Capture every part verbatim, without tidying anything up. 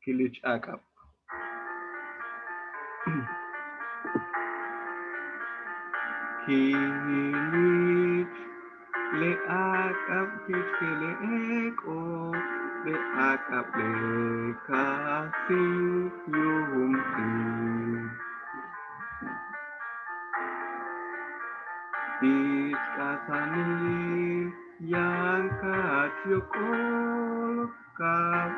Kilich áak'ab. Kilich le áak'ab, kilich le éek'o'ob, le áak'ab le ka' síij yuum ti'. Ich k'aasanil yaan ka'ach yok'ol kaab,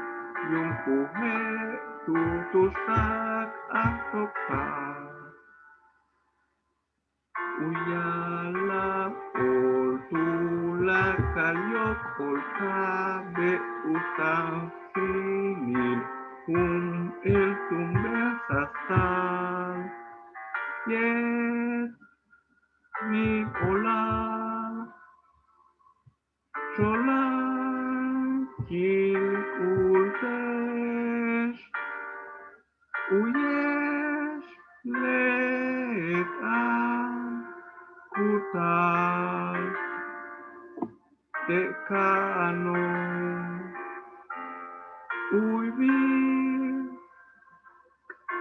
yuum kuje' tu tu'ux táak a toktal. U ya'ala'al tuláakal yok'ol kaabe' u sáamsinil jump'éel tu'un be'ex sáastal yéet mi óolal. Chola'an kin u'ulte'ex, u'uye'ex le t'aan ku taal te' ka'anoo', u'uybil,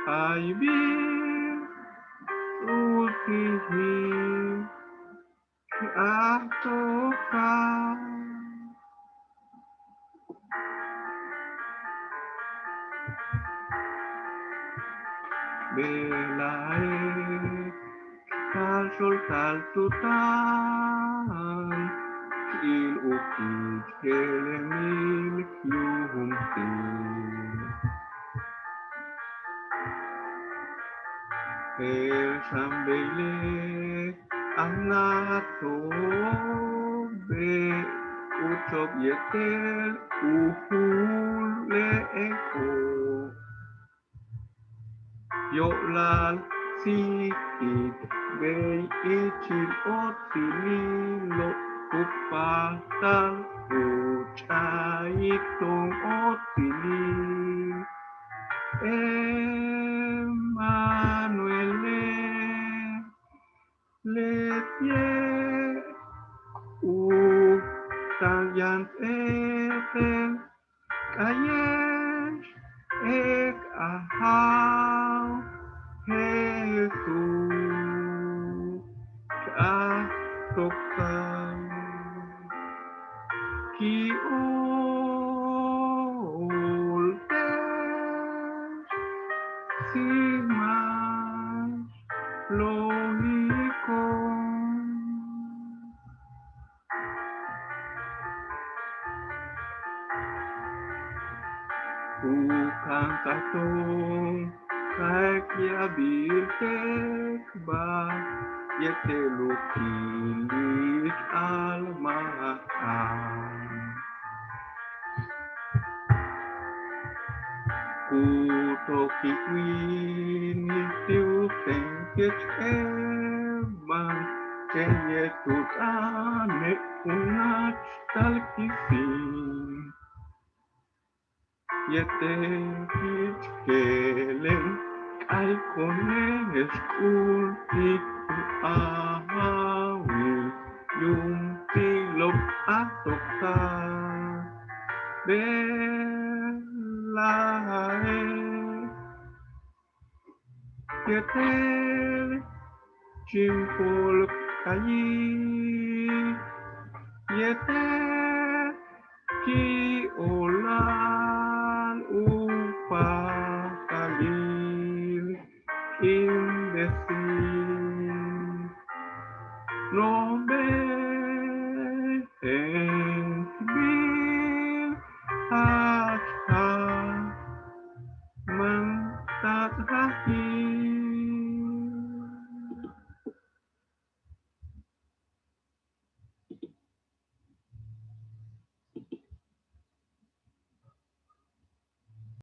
k'aybil, ts'uutsijil. K ajto'oktal. Bejla'e' k taal xoolta'al tu táan k il u kiich je'elemil yuum ti'. Je'el xan bey le ajnáato'obe' u chop yéetel u juul le éek'o'. Yo'olal síiktik bey ichil óotsililo'ob ku páajtal u ch'a'ik to'on óotsilil. Emanuele', leti'e' u táan yaan t éetel, k'aye'ex éek Ajaaw Jesús, k ajto'oktal. Kin u'ulte'ex, síijma'ax lóojiko'on. U ka'ansa'al to'on ka'aj k yaabiltecbaj yéetel u kilich alma'an. Ku tokik wíinil ti' u tséen kech éeban, chéen yéet u t'aane' u náachtal kisin. Yéetel kich keelen k'a'ayk'o'one'ex k'u'ultik u ajawil yuumtilo'ob a toktal. Bejla'e' yéetel chin pool k k'ayik yéetel kin óolal u páajtalil kin besi